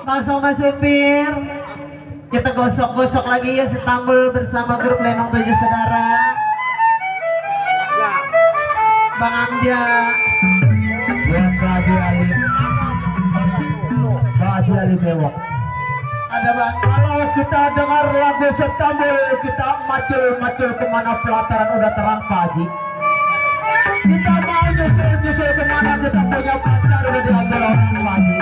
Langsung Mas Supir. Kita gosok-gosok lagi ya setambul bersama grup Lenong 7 Saudara. Bang Amja. Buat Pak Haji Ali Bewok. Ada Bang. Kalau kita dengar lagu setambul, kita macul-macul kemana pelataran udah terang Pak Haji. Kita mau nyusul kemana kita punya pacar udah diambil orang Pak Haji.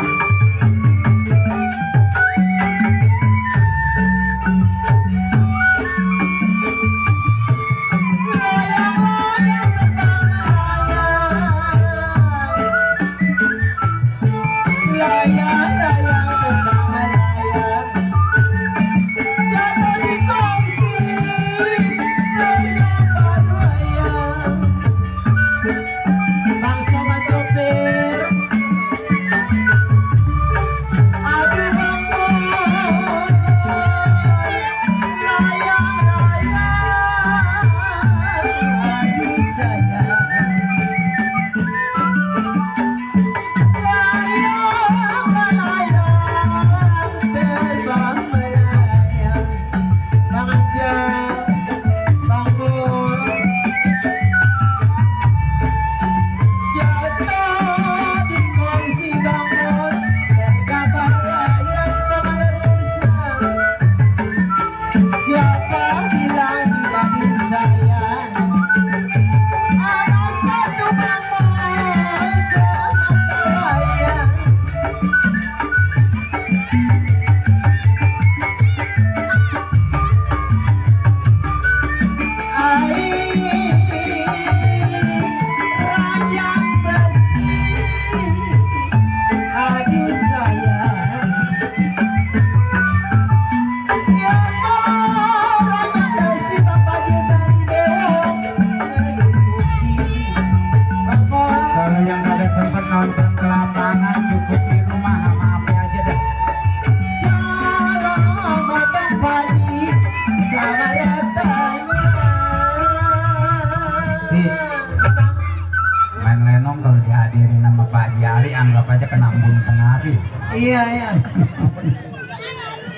Anggap aja kena embun penari. Iya iya.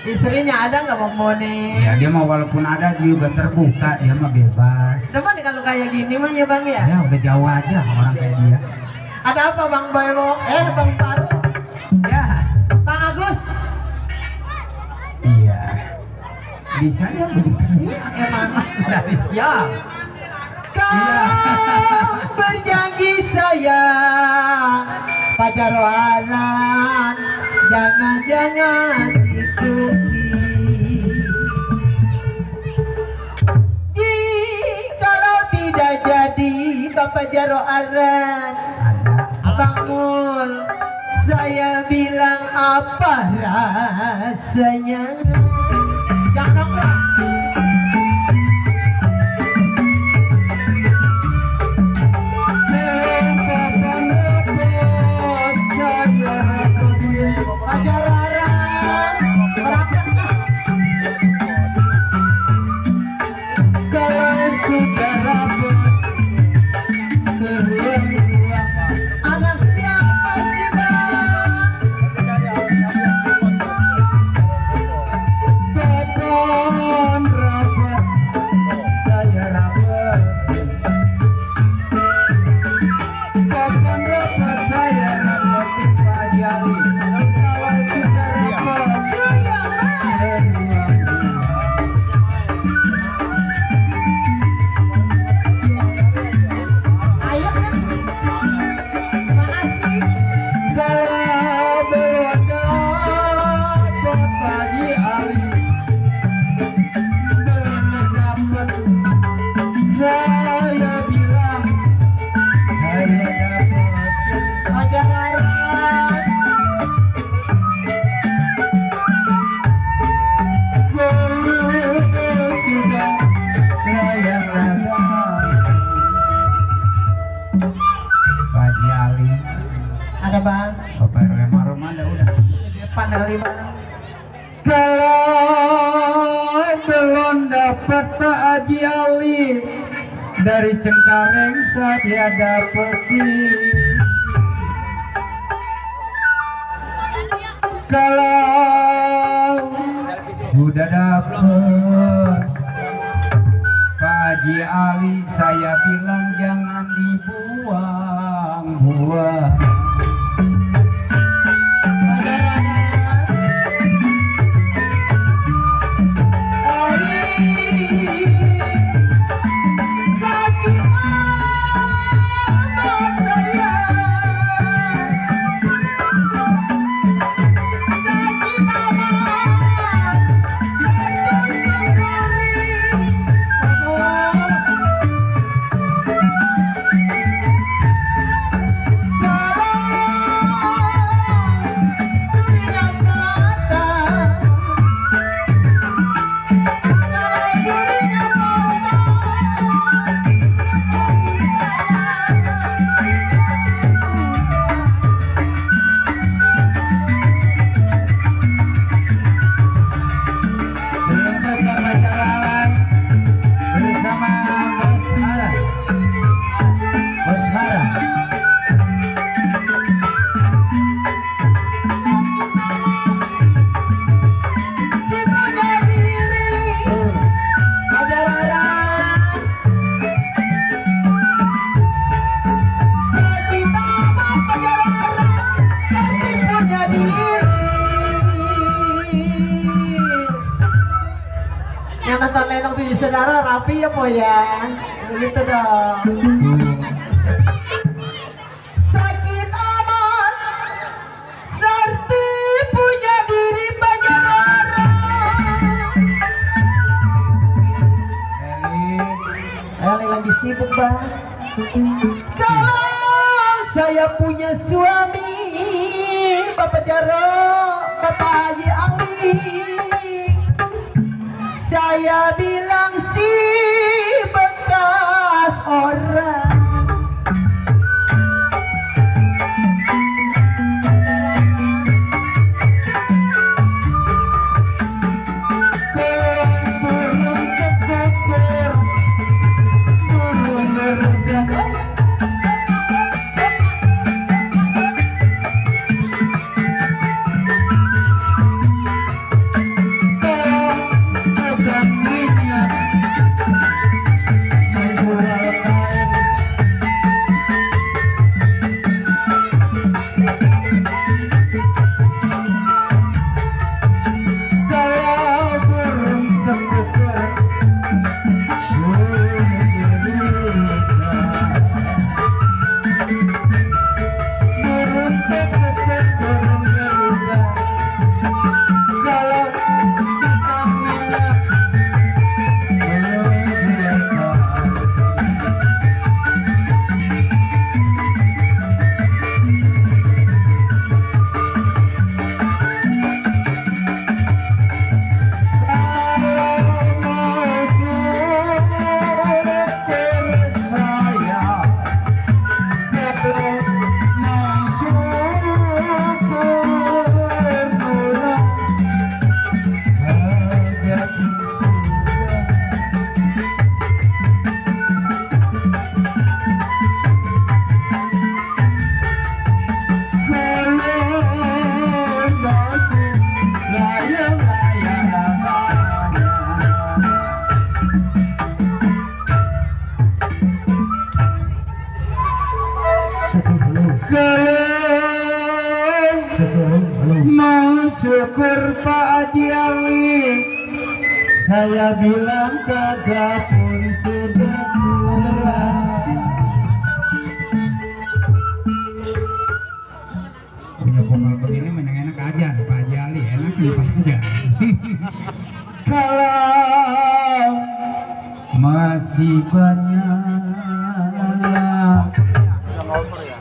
Istrinya ada nggak Bang Boni? Ya dia mau walaupun ada juga terbuka, dia mah bebas. Cuman kalau kayak gini mah ya Bang ya. Ya udah jauh aja orang kayak dia. Ada apa Bang Boyo? Bang Paru. Ya. Bang Agus. Iya. Bisa ya begitu. Iya emang. Dari siap. Kau berjanji sayang pacaran, jangan-jangan ikuti. Jikalau tidak jadi Bapak Jaroaran, Abang Mul, saya bilang apa rasanya? Jangan nongkrong. Ada Bang. Bapak RW Marum ada udah. Di depan dari Bang. Kalau belum dapat Pak Haji Ali dari Cengkareng saya dapati. Kalau sudah dapat Pak Haji Ali, saya bilang jangan dibuang-buang. Yang nonton Lenong Tujuh Saudara rapi ya po ya. Begitu dong. Sakit amat Sarti punya diri banyak orang. Eli lagi sibuk bang. Kalau saya punya suami Bapak Jaro, Bapak Haji Ali, saya bilang si bekas orang. Burung kekukur, burung meredak. Mau syukur Pak Haji Ali, saya bilang kagak pun sudah punya vokal begini memang enak aja Pak Haji Ali, enak lupa aja. Kalau masih banyak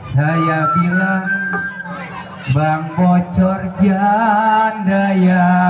saya bilang Bang bocor janda ya.